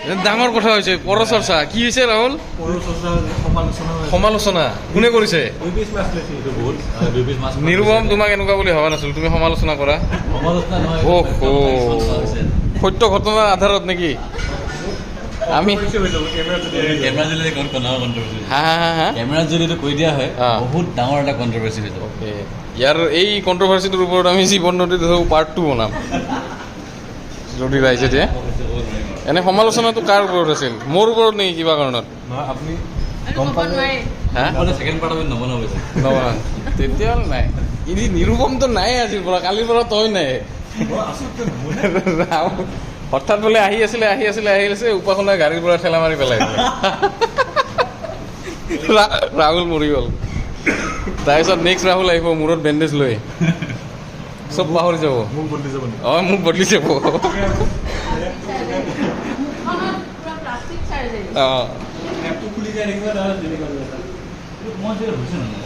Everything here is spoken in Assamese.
ডাঙৰ কথা হৈছে, পৰচৰ্চা। কি হৈছে ৰাহুল? সমালোচনা। সমালোচনা কোনে কৰিছে? দুই পিচ মাছ লৈছে। এইটো বহুত দুই পিচ মাছ। নিৰুপম, তোমাক এনেকুৱা বুলি ভবা নাছিলো, তুমি সমালোচনা কৰা। সমালোচনা নহয়। অহ। সত্য কথা কিছুমান কোৱা হৈছে। সত্য ঘটনাৰ আধাৰত নেকি আমি কেমেৰা দিলে ডাঙৰ কণ্ট্ৰভাৰ্চি। হা হা হা হা কেমেৰাত যদি এইটো কৈ দিয়া হয়, বহুত ডাঙৰ এটা কণ্ট্ৰভাৰ্চি হৈ যাব। অ'কে, ইয়াৰ এই কণ্ট্ৰভাৰ্চিটোৰ ওপৰত আমি জীৱন নদীত পাৰ্ট 2 বনাম যদি ৰাইজে দিয়ে। এনে সমালোচনাটো কাৰ ওপৰত আছিল? মোৰ ওপৰত নেকি কিবা কাৰণত? নহয়, আপুনি আৰু গম ক'ব পালে। নোৱাৰে। হা। ছেকেণ্ড পাৰ্ট আমি নবনাব হৈছে। নবনা তেতিয়াহ'লে। নাই, ইনি নিৰুপমটো নাই আজিৰ পৰা, কালিৰ পৰা তই নাই। মই আছো কিয়? ৰাম, হঠাৎ বোলে আহি আছিলে, আহি আছিলে, আহি আছে, উপাসনা গাড়ীৰ পৰা ঠেলা মাৰি পেলাই দিলে। ৰাহুল মৰি গ'ল। তাৰপিছত নেক্সট ৰাহুল আহিব মূৰত বেণ্ডেজ লৈ, চব পাহৰি যাব। মোক বদলি যাব নেকি? অঁ, মোক বদলি যাব। মুখখনত পুৰা প্লাষ্টিক চাৰ্জাৰী। অঁ। এপটো খুলি যায় থাকিব, তাৰপিছত তেনেকুৱা। মই যে হৈছে নহয়।